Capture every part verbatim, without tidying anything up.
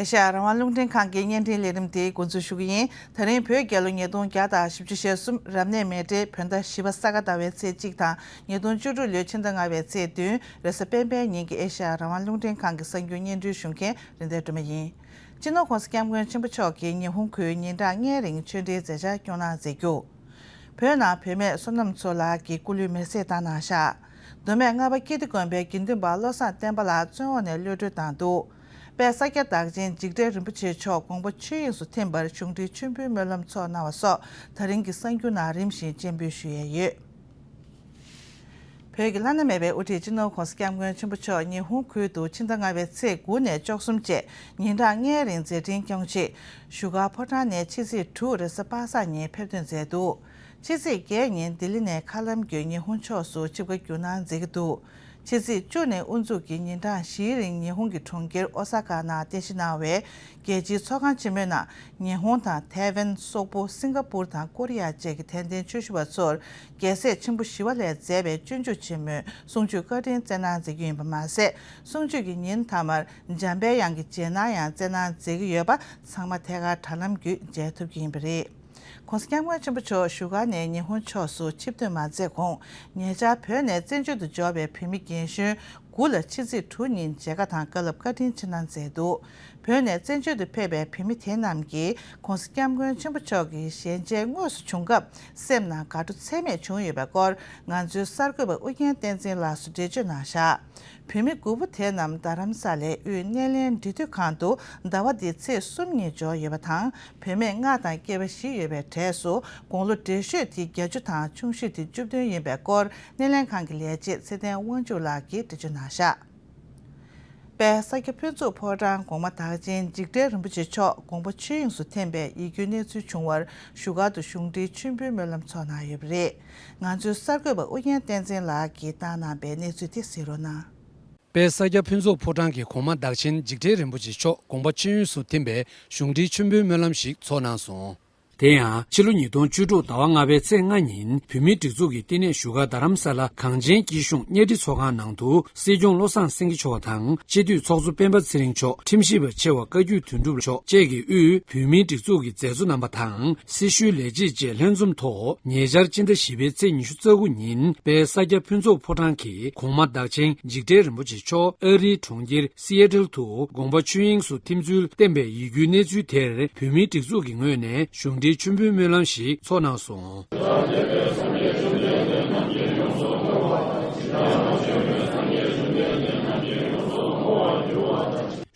ཨེ་ཤ་ཡ་རང་དབང་རླུང་འཕྲིན་ཁང་གི་བརྙན་འཕྲིན་ལས་རིམ་དེ་འགོ་འཛུགས་ཞུ་གི་ཡིན། ད་རིང་བོད་རྒྱལ་ལོ་ཉིས་སྟོང་བརྒྱ་དང་བཞི་བཅུ་ཞེ་གསུམ་རབ་གནས་མེ་སྤྲེལ་བོད་ཟླ་བཞི་པ་ས་ག་ཟླ་བའི་ཚེས་གཅིག་དང་ཉིས་སྟོང་བཅུ་དྲུག་ལོའི་ཕྱི་ཟླ་ལྔ་པའི་ཚེས་བདུན་རེས་གཟའ་སྤེན་པའི་ཉིན་གྱི་ཨེ་ཤ་ཡ་རང་དབང་རླུང་འཕྲིན་ཁང་གི་གསར་འགྱུར་སྙན་སྒྲོན་ཞུ་མཁན་རིན་ལྡན་སྒྲོལ་མ་ཡིན། སྤྱི་ནོར་༸གོང་ས་༸སྐྱབས་མགོན་ཆེན་པོ་མཆོག་གིས་ཉི་ཧོང་ཁུལ་ཉིན་གྲངས་ལྔའི་རིང་ཆོས་འབྲེལ་མཛད་འཆར་སྐྱོང་གནང་མཛད་རྒྱུ། བོད་ནང་བུད་མེད་བསོད་ནམས་མཚོ་ལགས་ཀྱི་སྐུ་ལུས་མེར་སྲེག་བཏང་གནང་བཞག་མདོ་སྨད་རྔ་པ་ཀིརྟི་དགོན་པའི་དགེ་འདུན་པ་བློ་བཟང་བསྟན་པ་ལགས་བཙོན་འོག་ནས་གློད་གྲོལ་བཏང་འདུག་དཔལ་ས་སྐྱ་བདག་ཆེན་འཇིགས་བྲལ་རིན་པོ་ཆེ་མཆོག་དགོངས་པ་ཆོས་དབྱིངས་སུ་ཐིམ་པར་གཞུང་འབྲེལ་མཆོད་འབུལ་སྨོན་ལམ་ཚོགས་གནང་བ་སོགས་ད་རིང་གི་གསར་འགྱུར་ནང་རིམ་བཞིན་སྤྱན་འབུལ་ཞུ་ཡས་ཡོད། བོད་ཀྱི་བླ་ན་མེད་པའི་དབུ་ཁྲིད་སྤྱི་ནོར་༸གོང་ས་༸སྐྱབས་མགོན་ཆེན་པོ་མཆོག་ཉི་ཧོང་ཁུལ་དུ་ཕྱི་ཟླ་ལྔ་པའི་ཚེས་དགུ་ནས་བཅུ་གསུམ་བཅས་ཉིན་གྲངས་ལྔའི་རིང་མཛད་འཕྲིན་སྐྱོང་ཆེད་བཞུགས་སྒར་ཕོ་བྲང་ནས་ཕྱི་ཚེས་དྲུག་རེས་གཟའ་པ་སངས་ཉིན་ཕེབས་ཐོན་མཛད་འདུག་ཕྱི་ཚེས་བརྒྱད་ཉིན་ལྡི་ལི་ནས་མཁའ་ལམ་བརྒྱུད་ཉི་ཧོང་ཕྱོགས་སུ་ཆིབས་ཁ་བསྒྱུར་གནང་མཛད་ཀྱི་འདུག་ཕྱི་ཚེས་བཅུ་ནས་དབུ་འཛུགས་ཀྱིས་ཉིན་གྲངས་བཞིའི་རིང་ཉི་ཧོང་གི་གྲོང་ཁྱེར་ཨོ་ས་ཀ་ནང་རྟེན་གཞི་གནང་བའི་རྒྱལ་སྤྱིའི་ཚོགས་ཁང་ཆེན་མོའི་ནང་ཉི་ཧོང་དང་ཐའེ་ཝན། སོག་པོ། སིང་ག་པུར་དང་ཀོ་རི་ཡ་བཅས་ཀྱི་དད་ལྡན་ཆོས་ཞུ་བ་ཚོར་རྒྱལ་སྲས་ཆེན་པོ་ཞི་བ་ལྷས་མཛད་པའི་སྤྱོད་འཇུག་ཆེན་མོའི་གསུང་ཆོས་བཀའ་དྲིན་སྩལ་གནང་མཛད་རྒྱུ་ཡིན་པ་མ་ཟད། གསུང་ཆོས་ཀྱི་ཉིན་མཐའ་མར་འཇམ་དཔལ་དབྱངས་ཀྱི་རྗེས་གནང་ཡང་སྩལ་གནང་མཛད་ཀྱི་ཡོད་པ་ཚང་མ་ཐད་ཀར་དྲ་ལམ་བརྒྱུད་མཇལ་ཐུབ་ཀྱི་ཡིན་པ་རེད། ༸གོང་ས་༸སྐྱབས་མགོན་ཆེན་པོ་མཆོག་བཞུགས་སྒར་ནས་ཉི་ཧོང་ཕྱོགས་སུ་ཆིབས་ཐོན་མ་མཛད་གོང་ཉེ་ཆར་བོད་ནས་བཙན་བྱོལ་དུ་འབྱོར་བའི་བོད་མི་རྒན་གཞོན་དགུ་ལ་ཕྱི་ཚེས་དྲུག་ཉིན་མཇལ་ཁ་དང་བཀའ་སློབ་བཀའ་དྲིན་ཆེ་གནང་མཛད་འདུག་བོད་ནས་བཙན་བྱོལ་དུ་ཕེབས་པའི་བོད་མི་དེ་རྣམས་ཀྱིས་༸གོང་ས་༸སྐྱབས་མགོན་ཆེན་པོ་མཆོག་གི་ཞལ་མཇལ་དངོས་སུ་བྱུང་སྐབས་སེམས་ནང་དགའ་སྤྲོ་ཚད་མེད་བྱུང་ཡོད་པའི་སྐོར་ང་ཚོའི་གསར་འགོད་པ་ཨུ་རྒྱན་བསྟན་འཛིན་ལགས་སུ་འགྲེལ་བརྗོད་གནང་བཞག་བོད་མི་དགུ་པོ་དེ་རྣམས་རྡ་རམ་ས་ལའི་དབུས་སྣེ་ལེན་འབྲེལ་མཐུད་ཁང་དུ་ཟླ་བ་འདིའི་ཚེས་གསུམ་ཉིན་འབྱོར་ཡོད་པ་དང་། བུད་མེད་ལྔ་དང་སྐྱེས་པ་བཞི་ཡོད་པའི་གྲས་སུ་དགུང་ལོ་བགྲེས་ཤོས་དེ་བརྒྱད་ཅུ་དང་ཆུང་ཤོས་དེ་བཅུ་བདུན་ཡིན་པའི་སྐོར་སྣེ་ལེན་ཁང་གི་ལས་བྱེད་ཚེ་བརྟན་དབང་ཕྱུག་ལགས་ཀྱིས་འགྲེལ་བརྗོད་གནང་བཞག་དཔལ་ས་སྐྱ་ཕུན་ཚོགས་ཕོ་བྲང་གོང་མ་བདག་ཆེན་འཇིགས་བྲལ་རིན་པོ་ཆེ་མཆོག་དགོངས་པ་ཆོས་དབྱིངས་སུ་ཐིམ་པའི་ཡིད་སྐྱོའི་གནས་ཚུལ་བྱུང་བར་བཞུགས་སྒར་དུ་གཞུང་འབྲེལ་མཆོད་འབུལ་སྨོན་ལམ་ཚོགས་གནང་ཡོད་པ་རེད། ང་ཚོའི་གསར་འགོད་པ་ཨུ་རྒྱན་བསྟན་འཛིན་ལགས་ཀྱིས་བཏང་གནང་པའི་གནས་ཚུལ་དེ་གཟིགས་རོགས་གནང་། དཔལ་ས་སྐྱ་ཕུན་ཚོགས་ཕོ་བྲང་གི་གོང་མ་བདག་ཆེན་འཇིགས་བྲལ་རིན་པོ་ཆེ་མཆོག་དགོངས་པ་ཆོས་དབྱིངས་སུ་ཐིམ་པའི་གཞུང་འབྲེལ་མཆོད་འབུལ་སྨོན་ལམ་ཞིག་ཚོགས་གནང་སོང་། དེ་ཡང་ཕྱི་ལོ་ཉིས་སྟོང་བཅུ་དྲུག་ཟླ་བ་ལྔ་པའི་ཚེས་ལྔ་ཉིན་བོད་མིའི་སྒྲིག་འཛུགས་ཀྱི་བསྟི་གནས་བཞུགས་སྒར་རྡ་རམ་ས་ལ་གངས་ཅན་སྐྱིད་གཤོངས་གཉའ་ཁྲི་ཚོགས་ཁང་ནང་དུ་སྲིད་སྐྱོང་བློ་བཟང་སེང་གེ་མཆོག་དང་སྤྱི་འཐུས་ཚོགས་གཙོ་སྤེན་པ་ཚེ་རིང་མཆོག་ཁྲིམས་ཞིབ་པ་ཆེ་བ་བཀའ་བརྒྱུད་དོན་གྲུབ་མཆོག་བཅས་ཀྱི་དབུས་བོད་མིའི་སྒྲིག་འཛུགས་ཀྱི་མཛད་གཙོ་རྣམ་པ་དང་། སྲི་ཞུའི་ལས་བྱེད་བཅས་ལྷན་འཛོམས་ཐོག་ཉེ་ཆར་སྤྱི་ཟླ་བཞི་པའི་ཚེས་ཉི་ཤུ་རྩ་དགུ་ཉིན་དཔལ་ས་སྐྱ་ཕུན་ཚོགས་ཕོ་བྲང་གི་གོང་མ་བདག་ཆེན་འཇིགས་བྲལ་རིན་པོ་ཆེ་མཆོག་ཨ་རིའི་གྲོང་ཁྱེར་སི་ཨེ་ཏལ་དུ་དགོངས་པ་ཆོས་དབྱིངས་སུ་ཐིམ་ཚུལ་བསྟན་པའི་ཡིད་སྐྱོའི་གནས་ཚུལ་དེར་བོད་མིའི་སྒྲིག་འཛུགས་ཀྱི་ངོས་ནས་གཞུང་འབྲེལ་མཆོད་འབུལ་སྨོན་ལམ་ཞིག་ཚོགས་གནང་སོང་།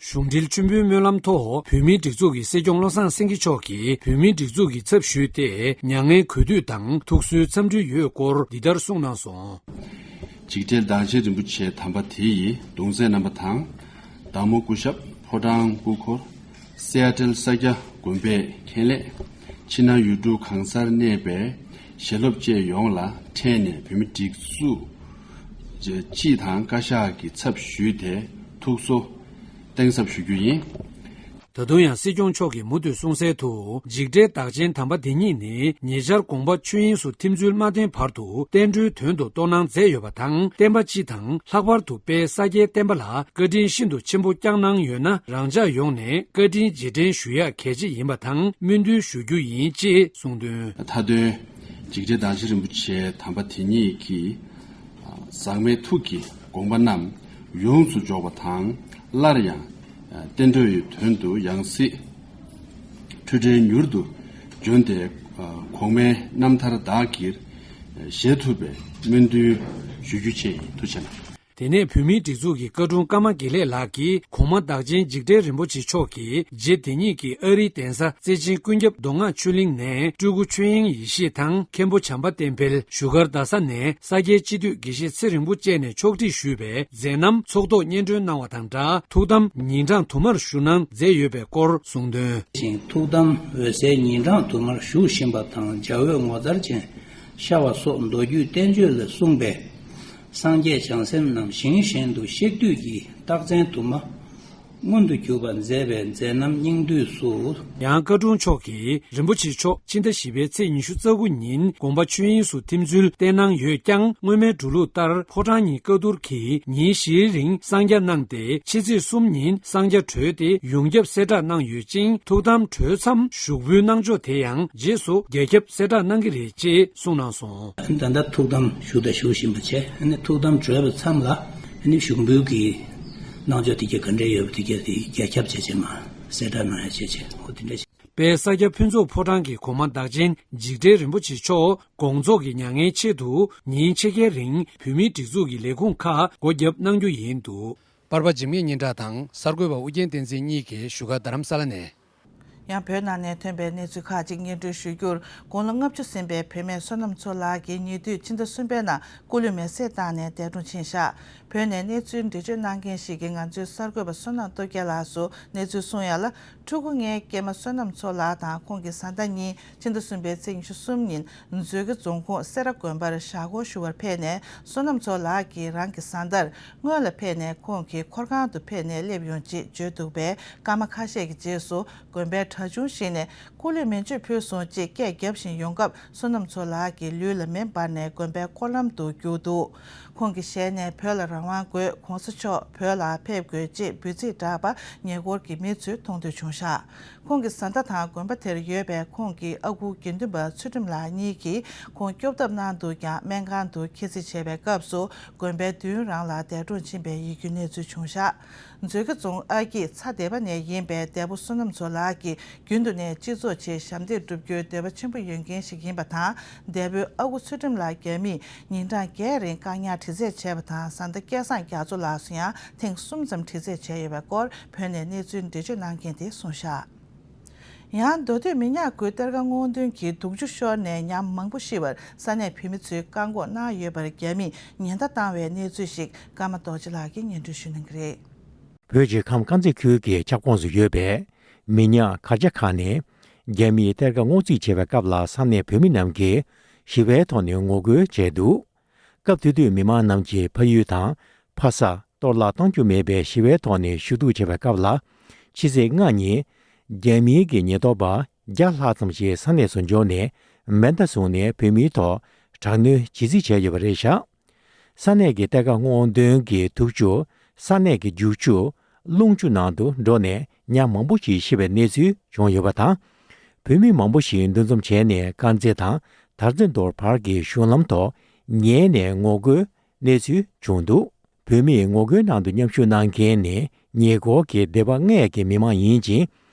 གཞུང་འབྲེལ་མཆོད་འབུལ་སྨོན་ལམ་ཐོག་བོད་མིའི་སྒྲིག་འཛུགས་ཀྱི་སྲིད་སྐྱོང་བློ་བཟང་སེང་གེ་མཆོག་གིས་བོད་མིའི་སྒྲིག་འཛུགས་ཀྱི་ཚབ་ཞུས་ཏེ་མྱ་ངན་གུས་འདུད་དང་ཐུགས་གསོའི་འཚམས་འདྲི་ཡོད་སྐོར་འདི་ལྟར་གསུངས་གནང་སོང་། འཇིགས་བྲལ་བདག་ཆེན་རིན་པོ་ཆེ་དམ་པ་དེ་ཡི་གདུང་སྲས་རྣམ་པ་དང་། བདག་མོ་སྐུ་ཞབས་ཕོ་བྲང་སྐུ་འཁོར། སི་ཨ་ཏལ་ས་སྐྱ་དགོན་པའི་མཁན་ལས། ཕྱི་ནང་ཡུལ་གྲུ་གང་སར་གནས་པའི་ཞལ་སློབ་བཅས་ཡོངས་ལ་འཕྲད་ནས་བོད་མི་སྒྲིག་འཛུགས་སྤྱི་དང་བཀའ་ཤག་གི་ཚབ་ཞུས་ཏེ་ཐུགས་གསོ་གཏིང་ཟབ་ཞུ་རྒྱུ་ཡིན། ད་དུང་ཡང་སྲིད་སྐྱོང་མཆོག་གིས་མུ་མཐུད་གསུངས་གསལ་དུ། འཇིགས་བྲལ་བདག་ཆེན་དམ་པ་འདི་ཉིད་ནི་ཉེ་ཆར་དགོངས་པ་ཆོས་དབྱིངས་སུ་ཐིམ་ཚུལ་མ་བསྟན་བར་དུ་བསྟན་འགྲོའི་དོན་དུ་གཏོར་གནང་མཛད་ཡོད་པ་དང་། བསྟན་པ་སྤྱི་དང་ལྷག་པར་དུ་དཔལ་ས་སྐྱའི་བསྟན་པ་ལ་བཀའ་དྲིན་ཤིན་ཏུ་ཆེན་པོ་བསྐྱངས་གནང་ཡོད་ན། རང་ཅག་ཡོངས་ནས་བཀའ་དྲིན་རྗེས་དྲན་ཞུ་ཡག་གལ་ཆེ་ཡིན་པ་དང་སྨོན་འདུན་ཞུ་རྒྱུ་ཡིན་ཅེས་གསུངས་དོན། མཐའ་དོན། འཇིགས་བྲལ་བདག་ཆེན་རིན་པོ་ཆེ་དམ་པ་དེ་ཉིད་ཀྱི་ཟག་མེད་ཐུགས་ཀྱི་དགོངས་པ་རྣམས་ཡོངས་སུ་རྫོགས་པ་དང་། སླར་ཡང་བསྟན་འགྲོའི་དོན་དུ་ཡང་སྲིད་འཁྲུལ་བྲལ་མྱུར་དུ་བྱོན་ཏེ། གོང་མའི་རྣམ་ཐར་བདག་གིར་བཞེས་ཐུབ་པའི་སྨོན་འདུན་ཞུ་རྒྱུ་བཅས་ཡིན། ཐུགས་རྗེ་གནང་། དེ་ནས་བོད་མིའི་སྒྲིག་འཛུགས་ཀྱི་བཀའ་དྲུང་ཀརྨ་དགེ་ལེགས་ལགས་ཀྱིས་གོང་མ་བདག་ཆེན་འཇིགས་བྲལ་རིན་པོ་ཆེ་མཆོག་གིས་རྗེ་དེ་ཉིད་ཀྱི་ཨ་རིའི་གདན་ས་རྩེ་ཆེན་ཀུན་ཁྱབ་མདོ་སྔགས་ཆོས་གླིང་ནས་སྤྲུལ་སྐུ་ཆོས་དབྱིངས་ཡེ་ཤེས་དང་མཁན་པོ་བྱམས་པ་བསྟན་འཕེལ། བཞུགས་སྒར་རྡ་ས་ནས་ས་སྐྱའི་སྤྱི་འཐུས་དགེ་བཤེས་ཚེ་རིང་པོ་བཅས་ནས་ཕྱོགས་སྒྲིག་ཞུས་པའི་མཛད་རྣམ་ཚོགས་ཐོག་སྙན་སྒྲོན་གནང་བ་དང་སྦྲགས། ཐུགས་དམ་ཉིན་གྲངས་དུ་མར་བཞུགས་གནང་མཛད་ཡོད་པའི་སྐོར་གསུངས་དོན། ཞིང་ཐུགས་དམ་འོད་གསལ་ཉིན་གྲངས་དུ་མར་བཞུགས་བཞིན་པ་དང་འཇའ་འོད་ངོ་མཚར་ཅན་ཤར་བ་སོགས་མདོ་རྒྱུད་བསྟན་བཅོས་ལས་གསུངས་པའི་སངས་རྒྱས་བྱང་སེམས་རྣམས་ཞིང་གཞན་དུ་གཤེགས་དུས་ཀྱི་རྟགས་མཚན་དུ་མ། མངོན་དུ་གྱུར་པར་མཛད་པའི་མཛད་རྣམ་སྙིང་བསྡུས་སུ། ཡང་བཀའ་དྲུང་མཆོག་གིས་རིན་པོ་ཆེ་མཆོག་ཕྱི་ཟླ་བཞི་པའི་ཚེས་ཉི་ཤུ་རྩ་དགུ་ཉིན་དགོངས་པ་ཆོས་དབྱིངས་སུ་ཐིམ་ཚུལ་བསྟན་གནང་ཡོད་ཀྱང་། སྔོན་མའི་འགྲོ་ལུགས་ལྟར་ཕོ་བྲང་ཉིད་བཀའ་བསྡུར་གྱིས་ཉིན་བཞིའི་རིང་གསང་རྒྱ་གནང་སྟེ། ཕྱི་ཚེས་གསུམ་ཉིན་གསང་རྒྱ་གྲོལ་ཏེ་ཡོངས་ཁྱབ་གསལ་བསྒྲགས་གནང་ཡོད་ཅིང་། ཐུགས་དམ་གྲོལ་མཚམས་ཞུགས་འབུལ་གནང་ཕྱོགས་དེ་ཡང་རྗེས་སུ་རྒྱ་ཁྱབ་གསལ་བསྒྲགས་གནང་གི་རེད་ཅེས་གསུངས་གནང་སོང་། ད་ལྟ་ཐུགས་དམ་ཞུ་དང་ཞུ་བཞིན་པ་བྱས། ཨ་ནི་ཐུགས་དམ་གྲོལ་བའི་མཚམས་ལ་ཨ་ནི་ཞུགས་འབུལ་གྱི་གནང་ཕྱོགས་དེ་ག་འདྲ་ཡོད་པ་དེ་ག་དེ་རྒྱ་ཁྱབ་བྱས་བྱས་མ་གསལ་བསྒྲགས་གནང་ཡ་བྱས་བྱས། འོ་དེ་འདྲ་ཞིག་དཔལ་ས་སྐྱ་ཕུན་ཚོགས་ཕོ་བྲང་གི་གོང་མ་བདག་ཆེན་འཇིགས་བྲལ་རིན་པོ་ཆེ་མཆོག་དགོངས་རྫོགས་ཀྱི་མྱ་ངན་ཆེད་དུ་ཉིན་ཕྱེད་ཀའི་རིང་བོད་མིའི་སྒྲིག་འཛུགས་ཀྱི་ལས་ཁུངས་ཁག་སྒོ་བརྒྱབ་གནང་རྒྱུ་ཡིན་འདུག་པར་པ་འཇིགས་མེད་སྙན་གྲགས་དང་གསར་འགོད་པ་ཨུ་རྒྱན་བསྟན་འཛིན་གཉིས་ཀྱིས་བཞུགས་སྒར་རྡ་རམ་ས་ལ་ནས། ཡང་བོད་ནང་ནས་ཐོན་པའི་གནས་ཚུལ་ཁག་ཅིག་སྙན་སྒྲོན་ཞུ་རྒྱུར། དགུང་ལོ་ལྔ་བཅུ་ཟིན་པའི་བུད་མེད་བསོད་ནམས་མཚོ་ལགས་ཀྱིས་ཉེ་དུས་ཕྱི་ཟླ་གསུམ་པའི་ནང་སྐུ་ལུས་མེར་སྲེག་བཏང་ནས་འདས་གྲོངས་ཕྱིན་བཞག་བོད་ནས་གནས་ཚུལ་འགྲེལ་བརྗོད་གནང་མཁན་ཞིག་གིས་ང་ཚོའི་གསར་འགོད་པ་བསོད་ནམས་སྟོབས་རྒྱལ་ལགས་སུ་གནས་ཚུལ་གསུངས་ཡ་ལ། ཕྲུ་གུ་ལྔའི་སྐྱེས་མ་བསོད་ནམས་མཚོ་ལགས་དང་ཁོང་གི་བཟའ་ཟླ་གཉིས་ཕྱི་ཟླ་གསུམ་པའི་ཚེས་ཉི་ཤུ་གསུམ་ཉིན་མཛོད་དགེ་རྫོང་ཁོངས་སེ་ར་དགོན་པར་ཞག་སྒོར་ཞུ་བར་ཕེབས་ནས། བསོད་ནམས་མཚོ་ལགས་ཀྱིས་རང་གི་བཟའ་ཟླར་སྔོན་ལ་ཕེབས་ནས་ཁོང་གི་འཁོར་ཁང་དུ་ཕེབས་ནས་སླེབས་ཡོང་ཅེས་བརྗོད་འདུག་པས། སྐར་མ་ཁ་ཤས་ཀྱི་རྗེས་སུ་དགོན་པའི་གྲྭ་ཆུང་ཞིག་ནས་སྐུ་ལུས་མེ་མཆོད་ཕུལ་སོང་ཅེས་སྐད་བརྒྱབ་བཞིན་ཡོང་སྐབས། བསོད་ནམས་མཚོ་ལགས་ཀྱི་ལུས་ལ་མེ་འབར་ནས་དགོན་པའི་འཁོར་ལམ་དུ་རྒྱུགས་འདུག་ཁོང་གི་ཞལ་ནས། བོད་ལ་རང་དབང་དགོས། གོང་ས་མཆོག་བོད་ལ་ཕེབས་དགོས་ཅེས་འབོད་ཚིག་བསྒྲགས་པ་ཉེ་འཁོར་གྱི་མི་ཚོས་མཐོང་ཐོས་བྱུང་བཞག་ཁོང་གི་བཟའ་ཟླ་དང་དགོན་པ་དེར་ཡོད་པའི་ཁོང་གི་ཨ་ཁུ་དགེ་འདུན་པ་ཚུལ་ཁྲིམས་ལགས་གཉིས་ཀྱིས་ཁོང་སྐྱོབ་ཐབས་གནང་འདུག་ཀྱང་། སྨན་ཁང་དུ་ཁྱད་གསོད་བྱས་པའི་སྐབས་སུ་དགོན་པའི་མདུན་རང་ལ་འདས་གྲོངས་ཕྱིན་པའི་ཡིད་སྐྱོའི་གནས་ཚུལ་བྱུང་བཞག་མཛོད་དགེ་རྫོང་ཨ་སྐྱིད་ཚ་སྡེ་པ་ནས་ཡིན་པའི་འདས་པོ་བསོད་ནམས་མཚོ་ལགས་ཀྱིས་རྒྱུན་དུ་ནས་སྤྱི་ཚོགས་ཆེད་ཞབས་འདེགས་སྒྲུབ་རྒྱུའི་འདོད་པ་ཆེན་པོ་ཡོད་མཁན་ཞིག་ཡིན་པ་དང་། འདས་པོའི་ཨ་ཁུ་ཚུལ་ཁྲིམས་ལགས་རྒྱ་མིས་ཉིན་གྲངས་བརྒྱད་རིང་བཀག་ཉར་དྲི་རྩད་བྱས་པ་དང་། བཟའ་ཟླ་སྐལ་བཟང་རྒྱ་མཚོ་ལགས་སུ་ཡང་ཐེངས་གསུམ་ཙམ་དྲི་རྩད་བྱས་ཡོད་པའི་སྐོར་བོད་ནས་གནས་ཚུལ་འགྲེལ་བརྗོད་གནང་མཁན་དེས་གསུངས་བཞག་ཡང་མདོ་སྟོད་མི་ཉག་ཁུལ་གཏེར་ཁ་སྔོག་འདོན་གྱིས་དུག་ཆུ་ཤོར་ནས་ཉ་མང་པོ་ཤི་བར་ས་གནས་བོད་མི་ཚོས་བཀག་འགོག་གནང་ཡོད་པར་རྒྱ་མིས་ཉེན་བརྡ་བཏང་བའི་གནས་ཚུལ་ཞིག་ཀརྨ་རྡོ་རྗེ་ལགས་ཀྱིས་སྙན་སྒྲོན་ཞུ་གནང་གི་རེད། བོད་ཀྱི་ཁམས་དཀར་མཛེས་ཁུལ་གྱི་ཁྱབ་ཁོངས་སུ་ཡོད་པའི་མི་ཉག་གར་ཆ་ཁ་ནས་རྒྱ་མིས་གཏེར་ཁ་སྔོག་རྩིས་བྱེད་པའི་སྐབས་ལ་ས་གནས་བོད་མི་རྣམས་ཀྱིས་ཞི་བའི་ཐོག་ནས་ངོ་རྒོལ་བྱས་འདུག་སྐབས་དེ་དུས་མི་མང་རྣམས་ཀྱིས་ཕ་ཡུལ་དང་ཕ་ས་གཏོར་བརླག་གཏོང་རྒྱུ་མེད་པའི་ཞི་བའི་ཐོག་ནས་ཞུ་གཏུག་བྱེད་པའི་སྐབས་ལ། ཕྱི་ཚེས་ལྔ་ཉིན་རྒྱ་མིའི་གི་ཉེན་རྟོག་པ་བརྒྱ་ལྷག་ཙམ་ཞིག་ས་གནས་སུ་འབྱོར་ནས་མེ་མདའ་བཟུང་ནས་བོད་མིའི་ཐོག་དྲག་གནོན་བྱེད་རྩིས་བྱས་ཡོད་པ་རེད་བཞག་ས་གནས་ཀྱི་གཏེར་ཁ་སྔོག་འདོན་གྱི་དུག་ཆུ་ས་གནས་ཀྱི་རྒྱུག་ཆུ་རླུང་ཆུ་ནང་དུ་འགྲོ་ནས་ཉ་མང་པོ་ཞིག་ཤི་བའི་གནས་ཚུལ་བྱུང་ཡོད་པ་དང་། བོད་མི་མང་པོ་ཞིག་འདུ་འཛོམས་བྱས་ནས་དཀར་མཛེས་དང་དར་རྩེ་མདོ་བར་གྱི་གཞུང་ལམ་ཐོག་ཉལ་ནས་ངོ་རྒོལ་གནས་ཚུལ་བྱུང་འདུག་བོད་མིས་ངོ་རྒོལ་ནང་དུ་མཉམ་ཞུགས་གནང་མཁན་ནི་ཉེ་འཁོར་གྱི་སྡེ་པ་ལྔའི་གི་མི་མང་ཡིན་ཅིང་།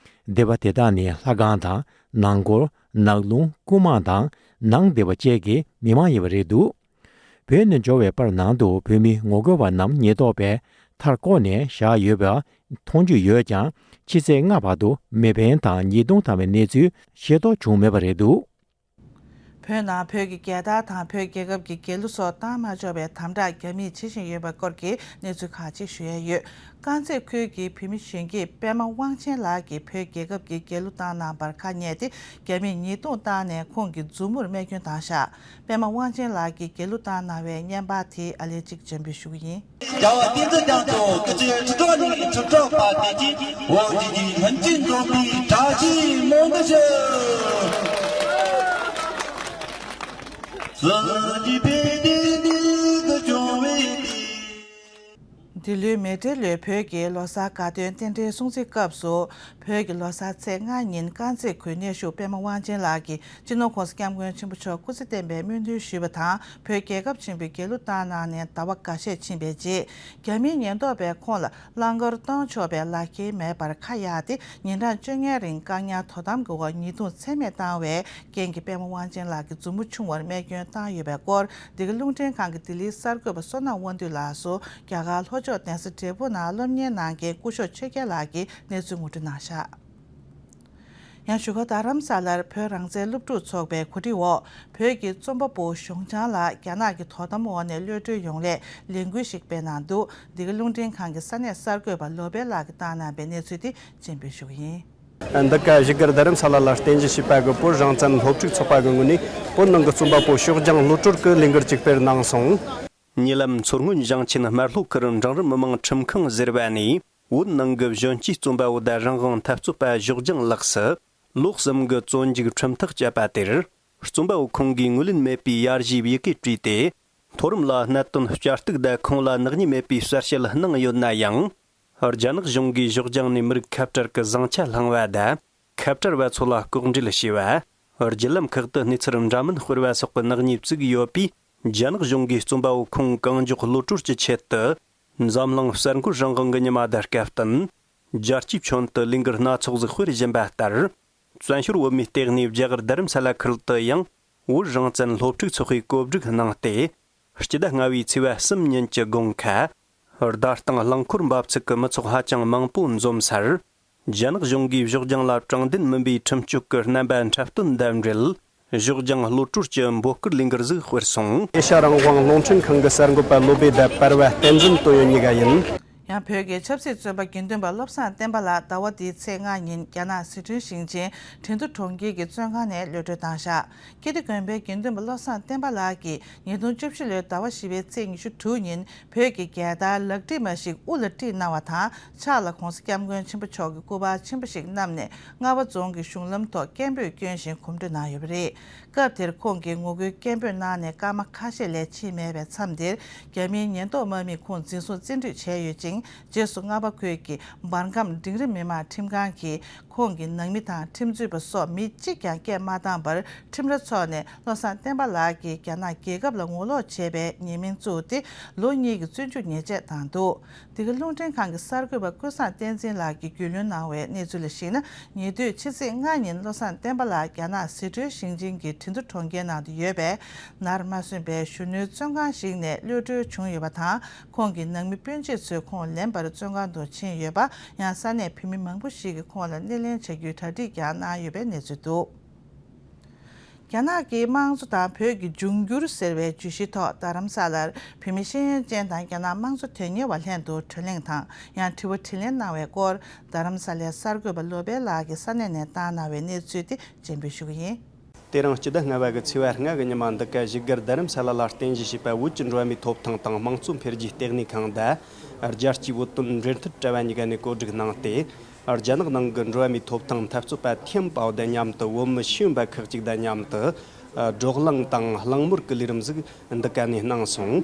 སྡེ་པ་དེ་དག་ནི་ལྷ་སྒང་དང་ནང་འཁོར། ནགས་ལུང་། སྐུ་མང་དང་ནང་སྡེ་པ་བཅས་ཀྱི་མི་མང་ཡིན་པ་རེད་འདུག་བོད་ནས་འབྱོར་བའི་པར་ནང་དུ་བོད་མི་ངོ་རྒོལ་བ་རྣམས་ཉེན་རྟོག་པས་མཐར་བསྐོར་ནས་བཞག་ཡོད་པ་མཐོང་རྒྱུ་ཡོད་ཀྱང་། ཕྱི་ཚེས་ལྔ་བར་དུ་མེ་འཕེན་དང་ཉེས་རྡུང་བཏང་བའི་གནས་ཚུལ་ཤེས་རྟོགས་བྱུང་མེད་པ་རེད་འདུག་བོད་ནང་བོད་ཀྱི་རྒྱལ་དར་དང་བོད་རྒྱལ་ཁབ་ཀྱི་རྒྱལ་གླུ་སོགས་བཏང་མ་ཆོག་པའི་དམ་དྲག་རྒྱ་མིས་བྱེད་བཞིན་ཡོད་པའི་སྐོར་གྱི་གནས་ཚུལ་ཁག་ཅིག་ཞུ་ཡས་ཡོད། དཀར་མཛེས་ཁུལ་གྱི་བོད་མི་གཞོན་སྐྱེས་པད་མ་དབང་ཆེན་ལགས་ཀྱིས་བོད་རྒྱལ་ཁབ་ཀྱི་རྒྱལ་གླུ་བཏང་གནང་བར་ཁ་ཉན་ཏེ། རྒྱ་མིས་ཉེས་རྡུང་བཏང་ནས་ཁོང་གི་མཛུབ་མོར་རྨས་སྐྱོན་བཏང་བཞག་པད་མ་དབང་ཆེན་ལགས་ཀྱིས་རྒྱལ་གླུ་བཏང་གནང་བའི་བརྙན་པར་དེ་ཨ་ལས་གཅིག་འཇམ་པོས་ཞུ་གི་ཡིན། རྒྱལ་བ་བསྟན་འཛིན་རྒྱ་མཚོ་སྐུ་ཚེ་ཁྲི་ཕྲག་ནས་ཁྲི་ཕྲག་བར་བརྟན་ཅིང་། འོ་དེ་ཀྱི་ལྷུན་གྱིས་འགྲོ་བའི་བཀྲ་ཤིས་མང་དུ་ཤོག་སྲིད་ཀྱི་ཕན་བདེ་ནུས་ཀྱི་སྐྱོང་བའི་དེ། འདི་ལོའི་མེ་སྤྲེལ་ལོའི་བོད་ཀྱི་ལོ་གསར་དགའ་སྟོན་རྟེན་འབྲེལ་སྲུང་བརྩིའི་སྐབས་སུ། བོད་ཀྱི་ལོ་གསར་ཚེས་ལྔ་ཉིན་དཀར་མཛེས་ཁུལ་གནས་བཞུགས་པད་མ་དབང་ཆེན་ལགས་ཀྱིས་སྤྱི་ནོར་༸གོང་ས་༸སྐྱབས་མགོན་ཆེན་པོ་མཆོག་སྐུ་ཚེ་བརྟན་པའི་སྨོན་འདུན་ཞུས་པ་དང་། བོད་རྒྱལ་ཁབ་ཆེན་པོའི་རྒྱལ་གླུ་བཏང་གནང་ནས་ཟླ་བ་འགའ་ཤས་ཕྱིན་པའི་རྗེས། རྒྱ་མིའི་ཉེན་རྟོག་པས་ཁོང་ལ་རླངས་འཁོར་གཏོང་ཆོག་པའི་ལག་འཁྱེར་མེད་པར་ཁ་གཡར་ཏེ། ཉིན་གྲངས་བཅོ་ལྔའི་རིང་བཀག་ཉར་དོ་དམ་གྱི་འོག་ཉེས་རྡུང་ཚད་མེད་བཏང་བའི་རྐྱེན་གྱིས་པད་མ་དབང་ཆེན་ལགས་ཀྱི་མཛུབ་མོ་ཆུང་བར་རྨས་སྐྱོན་བཏང་ཡོད་པའི་སྐོར། འདི་ག་རླུང་འཕྲིན་ཁང་གི་ལྡི་ལིའི་གསར་འགོད་པ་བསོད་ནམས་དབང་འདུས་ལགས་སུ། རྒྱ་གར་ལྷོ་ཕྱོགས་གདན་ས་བགྲེས་པོ་ནང་སློབ་གཉེར་གནང་མཁན་སྐུ་ཞབས་ཆོས་རྒྱལ་ལགས་ཀྱིས་གནས་ཚུལ་ངོ་སྤྲོད་གནང་བཞག་ཡང་བཞུགས་སྒར་རྡ་རམ་ས་ལར་བོད་རང་བཙན་སློབ་ཕྲུག་ཚོགས་པའི་གོ་སྒྲིག་འོག་བོད་ཀྱི་རྩོམ་པ་པོ་གཞུང་བྱང་ལགས་རྒྱ་ནག་གི་དོ་དམ་འོག་ནས་གློད་གྲོལ་ཡོང་སླད་ལས་འགུལ་ཞིག་སྤེལ་གནང་འདུག་འདི་ག་རླུང་འཕྲིན་ཁང་གི་ས་གནས་གསར་འགོད་པ་བློ་བྷེ་ལགས་ཀྱིས་བཏང་གནང་པའི་གནས་ཚུལ་དེ་རྒྱན་སྤེལ་ཞུ་གི་ཡིན། འདི་ག་བཞུགས་སྒར་རྡ་རམ་ས་ལ་ལ་རྟེན་གཞི་བྱས་པ་གི་བོད་རང་བཙན་སློབ་ཕྲུག་ཚོགས་པ་གི་ངོས་ནས་བོད་ནང་གི་རྩོམ་པ་པོ་ཕྱོགས་རྒྱང་གློད་གྲོལ་གྱི་ལས་འགུལ་ཅིག་སྤེལ་གནང་སོང་། ཉེ་ལམ་མཚོ་སྔོན་ཞིང་ཆེན་སྨར་ལྷོ་ཁུལ་འབྲིང་རིམ་མི་དམངས་ཁྲིམས་ཁང་ཟེར་བ་ནས། བོད་ནང་གི་གཞོན་སྐྱེས་རྩོམ་པ་པོ་དང་རང་དབང་འཐབ་རྩོད་པ་ཞོགས་ལྗང་ལགས་སུ། ལོ་གསུམ་གྱི་བཙོན་འཇུག་ཁྲིམས་ཐག་བཅད་པ་དེར། རྩོམ་པ་པོ་ཁོང་གིས་ངོས་ལེན་མེད་པའི་ཡར་ཞུའི་ཡི་གེ་བྲིས་ཏེ། མཐོ་རིམ་ལ་གནད་དོན་བསྐྱར་གཏུག་དང་ཁོང་ལ་ནག་ཉེས་མེད་པའི་གསལ་བཤད་གནང་ཡོད་ན་ཡང་། རྒྱ་ནག་གཞུང་གིས་ཞོགས་ལྗང་ནས་མི་རིགས་ཁ་བྲལ་གྱི་བཟང་ཆ་བླངས་པ་དང་། ཁ་བྲལ་བ་ཚོ་ལ་ལྐོག་འབྲེལ་བྱས་པ། བརྒྱུད་ལམ་ཁག་ཏུ་གནས་ཚུལ་འདྲ་མིན་སྤེལ་བ་སོགས་ཀྱི་ནག་ཉེས་བཙུགས་ཡོད་པས། རྒྱ་ནག་གཞུང་གིས་རྩོམ་པ་པོ་ཁོང་གང་མགྱོགས་གློད་བཀྲོལ་གྱི་ཆེད་དུ། འཛམ་གླིང་གསར་འགོད་རང་དབང་གི་ཉི་མ་དང་སྐབས་བསྟུན། རྒྱལ་སྤྱིའི་ཁྱོན་དུ་ལས་འགུལ་སྣ་ཚོགས་ཤིག་སྤེལ་བཞིན་པ་ལྟར། བཙན་བྱོལ་བོད་མིའི་ལྟེ་གནས་རྒྱ་གར་རྡ་རམ་ས་ལ་ཁུལ་དུ་ཡང་། བོད་རང་བཙན་སློབ་ཕྲུག་ཚོགས་པས་གོ་སྒྲིག་གནང་སྟེ། སྤྱི་ཟླ་ལྔ་བའི་ཚེས་པ་གསུམ་ཉིན་གྱི་དགོང་ཁ། རྡ་སྟེང་རླངས་འཁོར་འབབ་ཚུགས་ཀྱི་མི་ཚོགས་ཧ་ཅང་མང་པོ་འཛོམས་སར། རྒྱ་ནག་གཞུང་གིས་ཞོགས་ལྗང་ལ་དྲང་བདེན་མིན་པའི་ཁྲིམས་གཅོད་ཀྱི་རྣམ་པ་འཁྲབ་སྟོན་དང་འབྲེལ། ཞོགས་ལྗང་གློད་བཀྲོལ་གྱི་འབོད་སྐུལ་ལས་འགུལ་ཞིག་སྤེལ་སོང་། ཨེ་ཤ་རང་དབང་རླུང་འཕྲིན་ཁང་གི་གསར་འགོད་པ་བློ་བྷེ་དང་པར་བ་བསྟན་འཛིན་དོན་ཡོད་གཉིས་ཀ་ཡིན། ཡང་བོད་ཀྱི་ཆབ་སྲིད་བཙོན་པ་དགེ་འདུན་པ་བློ་བཟང་བསྟན་པ་ལགས་ཟླ་བ་འདིའི་ཚེས་ལྔ་ཉིན་རྒྱ་ནག་ཟི་ཁྲོན་ཞིང་ཆེན་ཁྲིན་ཏུ་གྲོང་ཁྱེར་གྱི་བཙོན་ཁང་ནས་གློད་བཀྲོལ་བཏང་བཞག་ཀིརྟི་དགོན་པའི་དགེ་འདུན་པ་བློ་བཟང་བསྟན་པ་ལགས་ཀྱིས་ཉིས་སྟོང་བཅུ་བཞི་ལོའི་ཟླ་བ་བཞི་པའི་ཚེས་ཉི་ཤུ་དྲུག་ཉིན་བོད་ཀྱི་རྒྱལ་དར་ལག་བྲིས་མ་ཞིག་དབུ་ལ་བསྒྲིགས་གནང་བ་དང་། ཕྱག་ལ་༧གོང་ས་༧སྐྱབས་མགོན་ཆེན་པོ་མཆོག་གི་སྐུ་པར་ཆེན་པོ་ཞིག་བསྣམས་ནས་རྔ་བ་རྫོང་གི་གཞུང་ལམ་ཐོག་སྐད་འབོད་བསྐྱོན་བཞིན་གོམ་བགྲོད་གནང་ཡོད་པ་རེད། སྐབས་དེར་ཁོང་གིས་ངོ་རྒོལ་སྐད་འབོད་གནང་ནས་སྐར་མ་ཁ་ཤས་ལས་ཕྱིན་མེད་པའི་མཚམས་དེར། རྒྱ་མིའི་ཉེན་རྟོག་དམག་མིས་ཁོང་འཛིན་བཟུང་བཙན་ཁྲིད་བྱས་ཡོད་ཅིང་། རྗེས་སུ་རྔ་བ་ཁུལ་གྱི་འབར་ཁམས་འབྲིང་རིམ་མི་མང་ཁྲིམས་ཁང་གིས། ཁོང་གི་ནང་མི་དང་ཁྲིམས་རྩོད་པ་སོགས་མི་གཅིག་ཀྱང་སྐད་མ་བཏང་བར་ཁྲིམས་ར་འཚོགས་ནས། བློ་བཟང་བསྟན་པ་ལགས་ཀྱིས་རྒྱ་ནག་རྒྱལ་ཁབ་ལ་ངོ་ལོག་བྱས་པའི་ཉེས་མིང་བཙུགས་ཏེ། ལོ་གཉིས་ཀྱི་བཙོན་འཇུག་ཉེས་ཆད་བཏང་འདུག་འདི་ག་རླུང་འཕྲིན་ཁང་གི་གསར་འགོད་པ་ཀུན་བཟང་བསྟན་འཛིན་ལགས་ཀྱིས་རྒྱུས་ལོན་གནང་བའི་གནས་ཚུལ་ལ་གཞིགས་ན། ཉེ་དུས་ཕྱི་ཚེས་ལྔ་ཉིན་བློ་བཟང་བསྟན་པ་ལགས་རྒྱ་ནག་ཟི་ཁྲོན་ཞིང་ཆེན་གྱི་ཁྲིན་ཏུ་གྲོང་ཁྱེར་ནང་དུ་ཡོད་པའི་ནར་མ་སོན་པའི་གཞོན་ནུའི་བཙོན་ཁང་ཞིག་ནས་གློད་བཀྲོལ་བྱུང་ཡོད་པ་དང་། ཁོང་གི་ནང་མི་སྤུན་མཆེད་ཚོས་ཁོང་ལེན་པར་བཙོན་ཁང་དུ་ཕྱིན་ཡོད་པ། ཡང་ས་གནས་བོད་མི་མང་པོ་ཞིག་གིས་ཁོང་ལ་སྣེ་ལེན་བྱ་རྒྱུའི་གྲ་སྒྲིག་ཀྱང་གནང་ཡོད་པའི་གནས་ཚུལ་འདུག་རྒྱ་ནག་གི་དམངས་གཙོ་དང་བོད་ཀྱི་འབྱུང་འགྱུར་ཟེར་བའི་བརྗོད་གཞི་ཐོག་རྡ་རམ་ས་ལར་བོད་མི་ཤེས་ཡོན་ཅན་དང་རྒྱ་ནག་དམངས་གཙོ་དོན་གཉེར་བ་ལྷན་དུ་གྲོས་གླེང་དང་། ཡང་དྲི་བ་དྲིས་ལན་གནང་བའི་སྐོར། རྡ་རམ་ས་ལའི་གསར་འགོད་པ་བློ་བྷེ་ལགས་ཀྱིས་ས་གནས་ནས་བཏང་གནང་བའི་གནས་ཚུལ་དེ་སྤྱན་འབུལ་ཞུ་གི་ཡིན། དེ་རིང་སྤྱི་ཟླ་ལྔ་པ་གི་ཚེས་པ་ལྔ་གི་ཉི་མ་འདི་ག་བཞུགས་སྒར་རྡ་རམ་ས་ལ་ལ་རྟེན་གཞི་བྱས་པའི་བོད་ཀྱི་འགྲོ་བ་མིའི་ཐོབ་ཐང་དང་དམངས་གཙོ་འཕེལ་རྒྱས་ལྟེ་གནས་ཁང་དང་། རྒྱལ་སྤྱིའི་བོད་དོན་འབྲེལ་མཐུད་དྲ་བ་གཉིས་ཀ་ནས་གོ་སྒྲིག་གནང་སྟེ། རྒྱ་ནག་ནང་གི་འགྲོ་བ་མིའི་ཐོབ་ཐང་འཐབ་རྩོད་པ་ཐེམ་པའོ་དང་མཉམ་དུ་བོད་མི་ཤེས་ཡོན་པ་ཁག་ཅིག་དང་མཉམ་དུ། བགྲོ་གླེང་དང་གླེང་མོལ་གྱི་ལས་རིམ་ཞིག་འདི་ག་ནས་གནང་སོང་།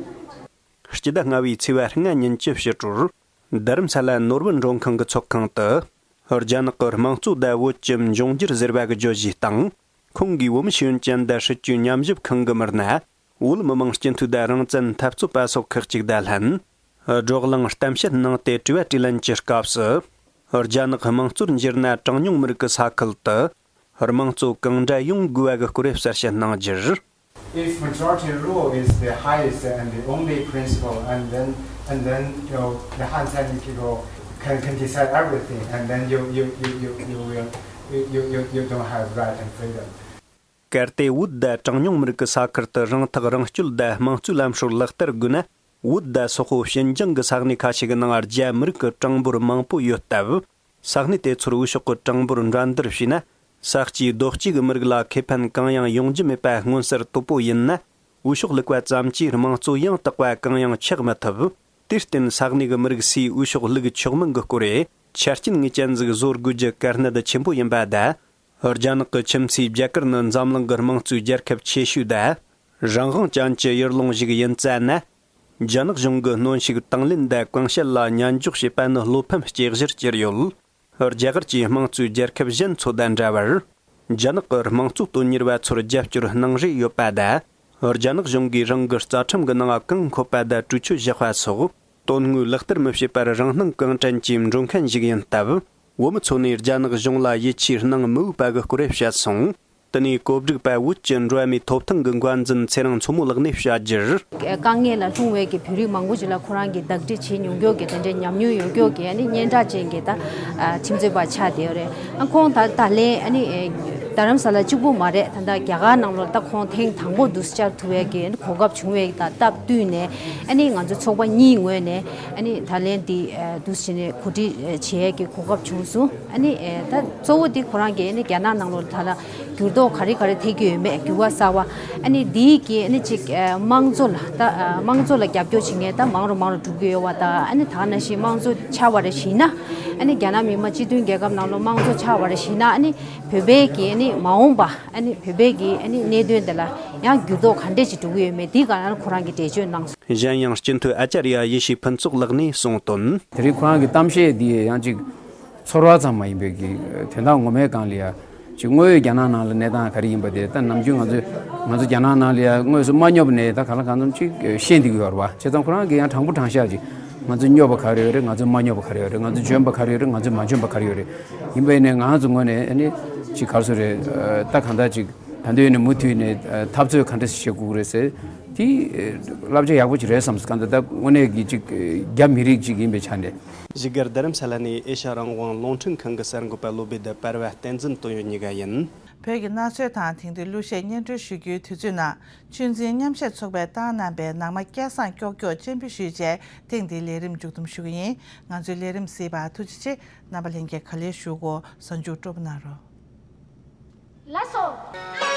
སྤྱི་ཟླ་ལྔ་པའི་ཚེས་པ་ལྔ་ཉིན་གྱི་ཕྱི་དྲོར། རྡ་རམ་ས་ལ་ནོར་བུ་མགྲོན་ཁང་གི་ཚོགས་ཁང་དུ། རྒྱ་ནག་གི་དམངས་གཙོ་དང་བོད་ཀྱི་འབྱུང་འགྱུར་ཟེར་བ་གི་བརྗོད་གཞིའི་སྟེང་། ཁོང་གིས་བོད་མི་ཤེས་ཡོན་ཅན་དང་སྲིད་བྱུས་ཉམས་ཞིབ་ཁང་གི་མི་སྣ། བོད་མི་མང་སྤྱི་འཐུས་དང་རང་བཙན་འཐབ་རྩོད་པ་སོགས་ཁག་ཅིག་དང་ལྷན། བགྲོ་གླེང་གཏམ་བཤད་གནང་སྟེ་དྲི་བ་དྲིས་ལན་གྱི་སྐབས་སུ། རྒྱ་ནག་དམངས་གཙོར་འགྱུར་ན་གྲངས་ཉུང་མི་རིགས་ཀྱི་ས་ཁུལ་དུ། དམངས་གཙོ་གང་འདྲ་ཡོང་དགོས་པ་གི་སྐོར་གསལ་བཤད་གནང་རྒྱུར། If majority rule is the highest and the only principle, and then and then you know the Han Chinese people can, can decide everything, and then you you you you you will you you you, you don't have right and freedom. གལ་ཏེ་བོད་དང་གྲངས་ཉུང་མི་རིགས་ཀྱི་ས་ཁུལ་དུ་རང་ཐག་རང་གཅོད་དང་དམངས་གཙོའི་ལམ་སྲོལ་ལག་བསྟར་དགོས་ན། བོད་དང་སོག་པོ་ཞིན་ཅང་གི་ས་གནས་ཁ་ཤས་ཀྱི་ནང་རྒྱ་མི་རིགས་ཀྱི་གྲངས་འབོར་མང་པོ་ཡོད་སྟབས། ས་གནས་དེ་ཚོར་འོས་ཤོག་གི་གྲངས་འབོར་འགྲན་བསྡུར་བྱས་ན། ས་སྐྱེས་རྡོ་སྐྱེས་ཀྱི་མི་རིགས་ལ་ཁེ་ཕན་གང་ཡང་ཡོང་རྒྱུ་མེད་པ་མངོན་གསལ་དོད་པོ་ཡིན་ན། འོས་ཤོག་བླུགས་པ་ཙམ་གྱིས་དམངས་གཙོ་ཡང་དག་པ་གང་ཡང་ཆགས་མི་ཐུབ། དེར་བརྟེན་ས་གནས་ཀྱི་མི་རིགས་སུས་འོས་ཤོག་བླུགས་ཆོག་མིན་གྱི་སྐོར་ཆ་རྐྱེན་ངེས་ཅན་ཟིག་བཟོ་དགོས་རྒྱུ་གལ་གནད་ཆེན་པོ་ཡིན་པ་དང་། རྒྱ་ནག་གི་ཁྱིམ་མཚེས་རྒྱ་གར་ནི་འཛམ་གླིང་གི་དམངས་གཙོའི་རྒྱལ་ཁབ་ཆེ་ཤོས་དང་། རང་དབང་ཅན་གྱི་ཡུལ་ལུང་ཞིག་ཡིན་ཙང་ན། རྒྱ་ནག་གཞུང་གི་གནོན་ཤུགས་དང་ལེན་དང་གོང་བཤད་ལ་ཉན་འཇོག་བྱེད་པ་ནི་བློ་ཕམ་སྐྱེ་གཞིར་གྱུར་ཡོད། རྒྱ་གར་གྱིས་དམངས་གཙོའི་རྒྱལ་ཁབ་གཞན་ཚོ་དང་འདྲ་བར། རྒྱ་ནག་གི་དམངས་གཙོ་དོན་གཉེར་བ་ཚོར་རྒྱབ་སྐྱོར་གནང་རེས་ཡོད་པ་དང་། རྒྱ་ནག་གཞུང་གིས་རང་གི་རྩ་ཁྲིམས་ཀྱི་ནང་གང་འཁོད་པ་དང་གྲོས་ཆོད་བཞག་པ་སོགས། དོན་དངོས་ལག་བསྟར་མི་བྱེད་པར་རང་སྣང་གང་དྲན་གྱིས་འགྲོ་མཁན་ཞིག་ཡིན་སྟབས། བོད་མི་ཚོ་ནས་རྒྱ་ནག་གཞུང་ལ་ཡིད་ཆེས་གནང་མི་འོས་པ་གི་སྐོར་བཤད་སོང་། དེ་ནས་གོ་སྒྲིག་པ་བོད་ཀྱི་འགྲོ་བ་མིའི་ཐོབ་ཐང་གི་འགོ་འཛིན་ཚེ་རིང་མཚོ་མོ་ལགས་ནས་བཤད་རྒྱུར། དཀའ་ངལ་ལ་ལྷུང་བའི་གི་བོད་རིགས་མང་པོ་ཅིག་ལ་ཁོ་རང་གིས་བདག་སྒྲིག་བྱེད་མྱོང་མཁན་གྱི་དེ་འདྲའི་ཉམས་མྱོང་ཡོད་མཁན་གྱི་ཨ་ནི་སྙན་གྲགས་ཅན་གྱི་ད་ཁྲིམས་རྩོད་པ་ཆགས་བསྡད་ཡོད་རེད། ཨ་ཁོང་ད་ད་ལན་ཨ་ནི་ རྡ་རམ་ས་ལ་གཅིག་པུ་མ་རེད། ད་ལྟ་རྒྱ་གར་ནང་ལོགས་ད་ཁོང་ཐེངས་དང་པོ་འདུག་སེ་བཅར་ཐུབ་ཡས་ཀྱི་གོ་སྐབས་བྱུང་བའི་ད་སྟབས་བསྟུན་ནས་ཨ་ནི་ང་ཚོ་ཚོགས་པ་གཉིས་ངོས་ནས་ཨ་ནི་ད་ལན་འདི་འདུག་སེ་བྱས་ནས་གོ་སྒྲིག་བྱེད་ཡས་ཀྱི་གོ་སྐབས་བྱུང་སོང་། ཨ་ནི་ད་གཙོ་བོ་འདི་ཁོ་རང་གིས་ཨ་ནི་རྒྱ་ནག་ནང་ལོགས་ད་ལ་འགྱུར་ལྡོག་ག་རེ་ག་རེ་ཐེབས་ཀྱི་ཡོད་མེད། འགྱུར་བ་གསར་བ། ཨ་ནི་འདིའི་གི་ཨ་ནི་ཅིག་དམངས་གཙོ་ལ་ད་དམངས་གཙོ་ལ་རྒྱབ་སྐྱོར་བྱེད་མཁན་ད་མང་རུ་མང་རུ་འགྲོ་གི་ཡོད་པ་དང་། ཨ་ནི་ད་ནང་བཞིན་དམངས་གཙོ་ཆགས་པ་རེ་བཞིན་ན། ཨ་ནི་རྒྱ་ནག་མི་དམངས་སྤྱི་མཐུན་རྒྱལ་ཁབ་ནང་ལོགས་དམངས་གཙོ་ཆགས་པ་རེ་བཞིན་ན། ཨ་ནི་བོད་པའི་གི་ཨ་ནི་མ་འོངས་པ། ཨ་ནི་བོད་པའི་གི་ཨ་ནི་གནད་དོན་དེ་ལ་ཡང་འགྱུར་ལྡོག་ག་འདྲས་ཅིག་འགྲོ་གི་ཡོད་མེད་དེའི་སྒང་ལ་ཁོ་རང་གིས་འགྲེལ་བརྗོད་གནང་སོང་། གཞན་ཡང་སྤྱི་འཐུས་ཨ་ཅཱརྱ་ཡེ་ཤེས་ཕུན་ཚོགས་ལགས་ནས་གསུངས་དོན། དེ་རིང་ཁོ་རང་གི་གཏམ་བཤད་འདི་ཡང་ཅིག་ཚོར་བ་ཙམ་མ་ཡིན་པའི་གི་དོན་དག་ངོ་མའི་སྒང་ལ་ཡ་ཅིག་དངོས་ཡོད་རྒྱ་ནག་ནང་ལ་གནས་སྟངས་ག་རེ་ཡིན་པ་དེ་ད་ནམ་རྒྱུན་ང་ཚོས་ང་ཚོ་རྒྱ་ནག་ནང་ལ་ཡ་དངོས་སུ་མ་སྙོབ་ནས་ད་གང་ལ་གང་འཚམ་ཅིག་ཤེས་འདི་གི་ཡོད་རེད་བ། བྱས་ཙང་ཁོ་རང་གི་ཡང་དྲང་པོ་དྲང་བཞག་ཅིག་ང་ཚོ་སྙོབ་པ་ག་རེ་ཡོད་རེད། ང་ཚོ་མ་སྙོབ་པ་ག་རེ་ཡོད་རེད། ང་ཚོ་འཇོན་པ་ག་རེ་ཡོད་རེད། ང་ཚོ་མ་འཇོན་པ་ག་རེ་ཡོད་རེད། ཡིན་པ་ཡིན་ནའི་ང་ཚོ་ངོས་ནས་ཨ་ནི་ཅིག་ག་རེ་ཟེར་རེད། ད་གང་ལྟར་ཅིག་ད་འདོད་ནས་མུ་མཐུད་ནས་འཐབ་རྩོད་ག་འདྲ་ཞིག་བྱེད་དགོས་རེད་ཟེར་དེ་བསླབ་བྱ་ཡག་པོ་ཅིག་རེད་བསམ། གང་ལྟར་ད་དངོས་གནས་ཀྱི་ཅིག་རྒྱ་མི་རིགས་ཅིག་ཡིན་པའི་ཆ་ནས། བཞུགས་སྒར་རྡ་རམ་ས་ལ་ནས་ཨེ་ཤ་རང་དབང་རླུང་འཕྲིན་ཁང་གི་གསར་འགོད་པ་བློ་བདེ་དང་པར་བ་བསྟན་འཛིན་དོན་ཡོད་གཉིས་ཀ་ཡིན། བོད་ཀྱི་གནའ་སྲོལ་དང་དེང་དུས་གླུ་གཞས་སྙན་སྒྲོན་ཞུ་རྒྱུའི་དུས་ཚོད་ནང་ཆོས་འཛིན་མཉམ་གཞས་ཚོགས་པས་བཏང་གནང་པའི་ནང་མ་སྐལ་བཟང་ཀྱོག་ཀྱོག་སྤྱན་འབུལ་ཞུས་བྱས་ཐེངས་འདིའི་ལས་རིམ་མཇུག་བསྡོམས་ཞུ་གི་ཡིན། ང་ཚོའི་ལས་རིམ་གཟིགས་པར་ཐུགས་རྗེ་ཆེ། རྣམ་པ་ལྷན་རྒྱས་ག་ལེར་བཞུགས་གོ། གཟའ་མཇུག་སྤྲོ་པོ་གནང་རོགས། ལགས་སོ།